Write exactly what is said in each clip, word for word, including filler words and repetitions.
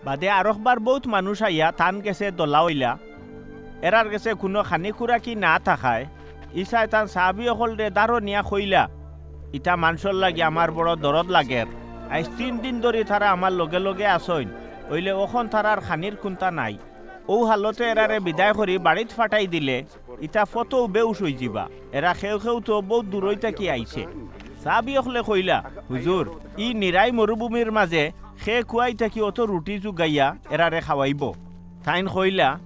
বাদে আরকবার বউত মানুষ আইয়া তান গেছে দলা অইলা। এরার গেছে কুনু খানি-খুরাকি না থাকায় ইছায় তান সাহাবি অকলরে দারো নিয়া কইলা, "ইতা মানষর লাগি আমার বড় দরদ লাগের। আইজ তিন দিন ধরি তারা আমার লগে লগে আছইন, অইলে অখন তারার খানির কুন্তা নাই। অউ হালতে এরারে বিদায় করি বাড়িত ফাটাই দিলে ইতা ফথউ বেউশ অইযিবা। এরা কেউ কেউ তো বউত দূরই থাকি আইছে।" সাহাবি অকলে কইলা, "হুজুর, ই নিরাই মরুভূমির মাজে কে কুয়াই থাকি অত রুটি জুগাইয়া এরারে খাওয়াইবো?" তাইন কইলা,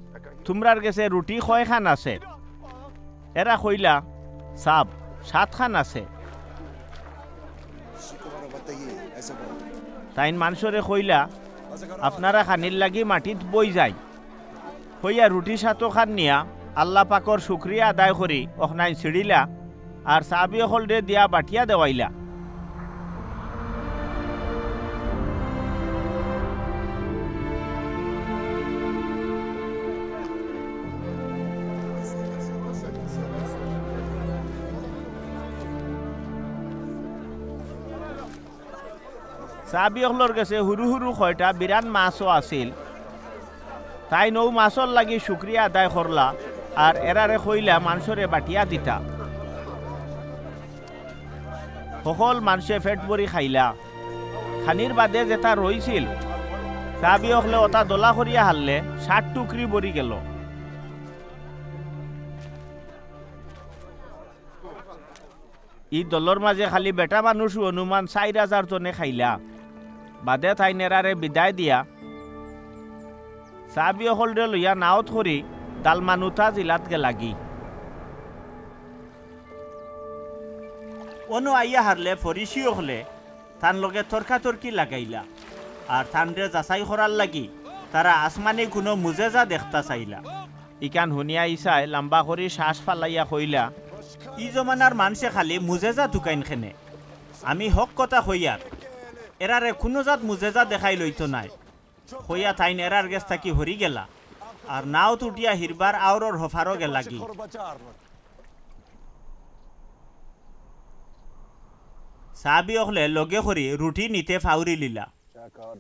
"তুমরার গেছে রুটি কয়খান আছে?" এরা কইলা, "সাব, সাতখান আছে।" তাইন মানষরে কইলা, "আপনারা খানির লাগি মাটিত বই যাইন।" কইয়া রুটি সাতখান নিয়া আল্লা পাকর শুকরিয়া আদায় করি অখনাইন ছিড়িলা, আর সাহাবি অকলরে দিয়া বাটিয়া দেওয়াইলা। সাহাবি অকলর গেছে হুরু হুরু কয়টা বিরান মাছও আছিল। তাইন অউ মাছর লাগি শুকরিয়া আদায় করলা, আর এরারে কইলা মানষরে বাটিয়া দিতা। হকল মানষে পেট ভরি খাইলা। খানির বাদে যেতা রইছিল, সাহাবি অকলে অতা দলা করিয়া হারলে ষাট টুকরি ভরি গেল। ই দলর মাজে খালি বেটা মানুষউ অনুমান চাইর আজার জনে খাইলা। বাদে তাইন এরারে বিদায় দিয়া সাহাবি অকলরে লইয়া নাওত করি দালমানুতা জিলাত গেলাগি। অনো আইয়া হারলে ফরিসি অকলে তান লগে তর্কাতর্কি লাগাইলা, আর তানরে যাচাই করার লাগি তারা আসমানি কুনু মুজেজা দেখতা চাইলা। ইখান হুনিয়া ইছায় লাম্বা করি শ্বাস ফালাইয়া কইলা, "ই জমানার মানষে খালি মুজেজা তুকাইন কেনে? আমি হক কথা কইয়ার, এরারে কুনু জাত মুজেজা দেখাইল অইতো নায়।" কইয়া তাইন এরার গেছ থাকি হরি গেলা, আর নাওত উঠিয়া হিরবার আওরর হফারো গেলাগি। সাহাবি অকলে লগে করি রুটি নিতে ফাউরিলিলা।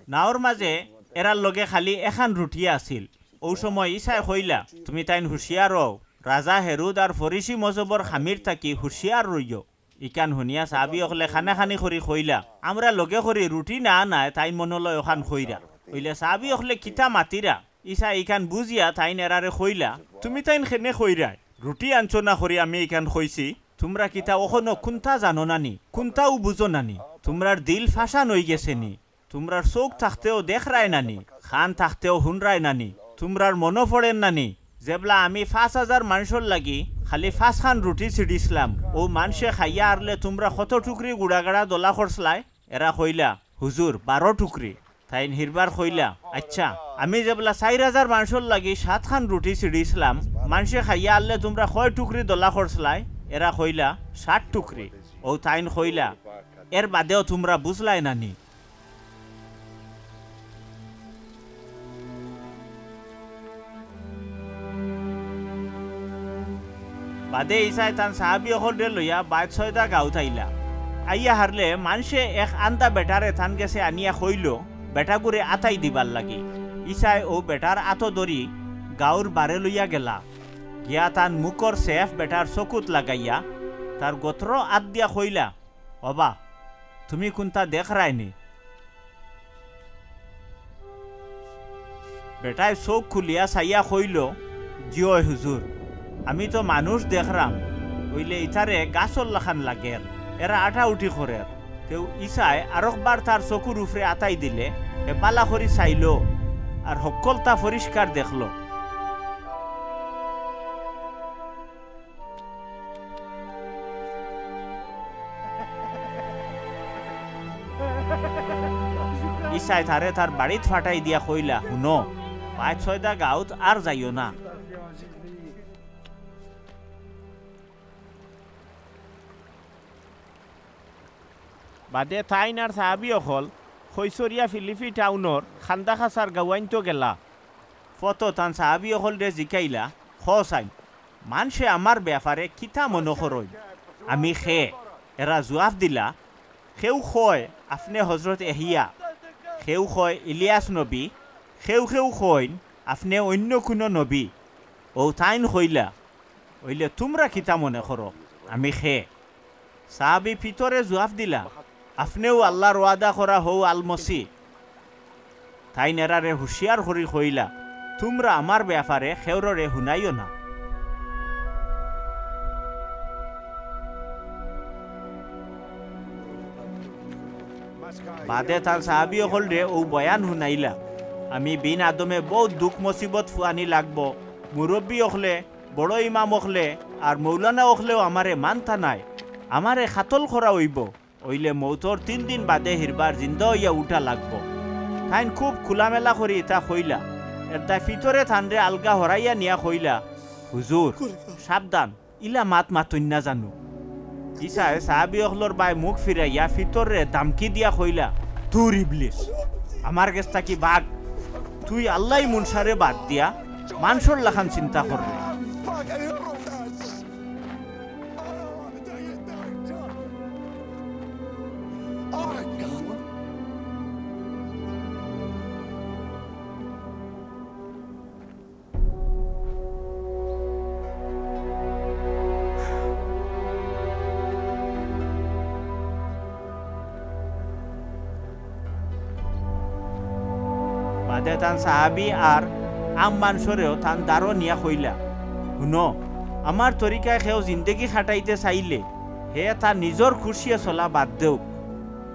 নাওর মাজে এরার লগে খালি এখান রুটি আছিল। অউ সময় ইছায় কইলা, "তুমি তাইন হুঁশিয়ার অও, রাজা হেরুদ আর ফরিসি মজহবর খামির থাকি হুঁশিয়ার রইও।" ইখান হুনিয়া সাহাবি অকলে কানাকানি করি কইলা, "আমরা লগে করি রুটি না আনায় তাইন মনো লয় অখান কইরা।" অইলে সাহাবি অকলে কিতা মাতিরা, ইছায় ইখান বুঝিয়া তাইন এরারে কইলা, "তুমি তাইন কেনে কইরায়? রুটি আনছো না করি আমি ইখান কইছি? তুমরা কিতা অখনো কুন্তা জানো না নি? কুন্তাউ বুঝো না নি? তুমরার দিল ফাশান অইগেছে নি? তুমরার চউখ থাকতেও দেখরায় না নি? কান থাকতেও হুনরায় না নি? তুমরার মনো পড়ের না নি? যেবলা আমি পাঁচ আজার মানষর লাগি খালি পাঁচখান রুটি ছিড়িছলাম, অউ মানষে খাইয়া আরলে তুমরা কত টুকরি গুড়াগাড়া দলা করছলায়?" এরা কইলা, "হুজুর, বারো টুকরি।" তাইন হিরবার কইলা, "আইচ্ছা, আমি যেবলা চাইর আজার মানষর লাগি সাতখান রুটি ছিড়িছলাম, মানষে খাইয়া আরলে তুমরা কয় টুকরি দলা করছলায়?" এরা কইলা, "ষাট টুকরি।" অউ তাইন কইলা, "এর বাদেও তুমরা বুঝলায় না নি?" বাদে ইছায় তান সাহাবি অকলরে লইয়া বায়তসয়দা গাউত আইলা। আইয়া হারলে মানষে এক আন্দা বেটারে তান গেছে আনিয়া কইলো, বেটাগুরে আতাই দিবার লাগি। ইছায় অউ বেটার আতো ধরি গাউর বারে লইয়া গেলা। গিয়া তান মুখর সেফ বেটার চকুত লাগাইয়া তার গতরো আত দিয়া কইলা, "ওবা, তুমি কুন্তা দেখরায় নি?" বেটায় চউখ খুলিয়া চাইয়া কইলো, "জি অয় হুজুর, আমি তো মানুষ দেখরাম, অইলে ইতারে গাছর লাখান লাগের, এরা আটাউটি করের।" তেউ ইছায় আরকবার তার চকুর উপরে আতাই দিলে, হে বালা করি চাইলো, আর হক্কলতা পরিষ্কার দেখলো। ইছায় তারে তার বাড়িত ফাটাই দিয়া কইলা, "হুনো, বায়তসয়দা গাউত আর যাইও না।" বাদে তাইন আর সাহাবি অকল কৈসরিয়া ফিলিপি টাউনর খান্দাকাছার গাউয়াইন্তো গেলা। ফথো তান সাহাবি অকলরে জিকাইলা, "কও চাইন, মানষে আমার বেয়াপারে কিতা মনো করইন? আমি কে?" এরা জুয়াপ দিলা, "কেউ কয় আপনে হজরত এহিয়া, কেউ কয় ইলিয়াস নবী, কেউ কেউ কইন, "আপনে অইন্য কুনু নবী।" অউ তাইন কইলা, "অইলে তুমরা কিতা মনে করো, আমি কে?" সাহাবি পিতরে জুয়াপ দিলা, "আপনেউ আল্লার ওয়াদা করা হউ আল মসি।" তাইন এরারে হুঁশিয়ার করি কইলা, "তুমরা আমার বেয়াপারে কেউররে হুনাইও না।" বাদে তান সাহাবি অকলরে অউ বয়ান হুনাইলা, "আমি বিন আদমে বউত দুখ মুসিবত ফুয়ানি লাগবো। মুরব্বি অকলে, বড় ইমাম অকলে, আর মৌলানা অকলেও আমারে মানতা নায়। আমারে কাতল করা অইবো। অইলে মউতর তিন দিন বাদে হিরবার জিন্দা অইয়া উঠা লাগবো।" তাইন খুব খুলামেলা করি ইতা কইলা। এরদায় পিতরে তানরে আলগা হরাইয়া নিয়া কইলা, "হুজুর, সাবধান, ইলা মাত মাতইন না জানু।" ইছায় সাহাবি অকলর বায় মুখ ফিরাইয়া পিতররে ধামকি দিয়া কইলা, "দুর ইবলিস, আমার গেছ থাকি ভাগ। তুই আল্লায় মুনশারে বাদ দিয়া মানষর লাখান চিন্তা কররে।" বাদে তান সাহাবি আর আম মানষরেও তান দারো নিয়া কইলা, "হুনো, আমার তরিকায় কেউ জিন্দেগি কাটাইতে চাইলে হে তার নিজর খুশিয়ে চলা বাদ দেউক,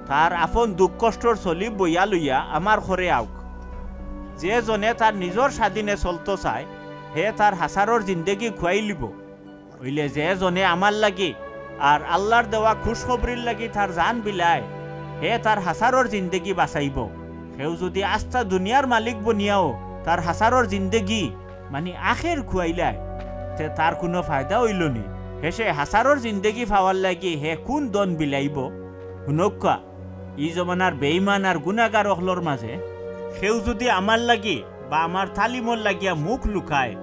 তার আপন দুখ কষ্টর সলিব বইয়া লইয়া আমার ঘরে আউক। যে জনে তার নিজর স্বাধীনে চলতো চায়, হে তার হাছারর জিন্দেগি খুয়াইলিবো।" অইলে যে জনে আমার লাগি আর আল্লার দেওয়া খুশখবরির লাগি তার জান বিলায়, হে তার হাছারর জিন্দেগি বাচাইবো। কেউ যুদি আস্তা দুনিয়ার মালিক বনিয়াও তার হাছারর জিন্দেগি, মানি আখের খুয়াইলায়, তে তার কুনু ফায়দা অইলো নি? হেষে হাছারর জিন্দেগি পাওয়ার লাগি হে কুন ধন বিলাইবো? হুনউক্কা, ই জমানার বেইমান আর গুনাগার অকলর মাজে কেউ যুদি আমার লাগি বা আমার তালিমর লাগিয়া মুখ লুকায়,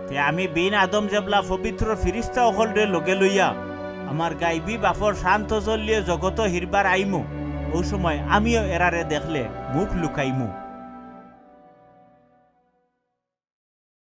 তে আমি বিন আদম যেবলা পবিত্র ফিরিস্তা অকলরে লগে লইয়া আমার গাইবি বাফর শান তজল্লিয়ে জগতো হিরবার আইমু, অউ সময় আমিও এরারে দেখলে মুখ লুকাইমু।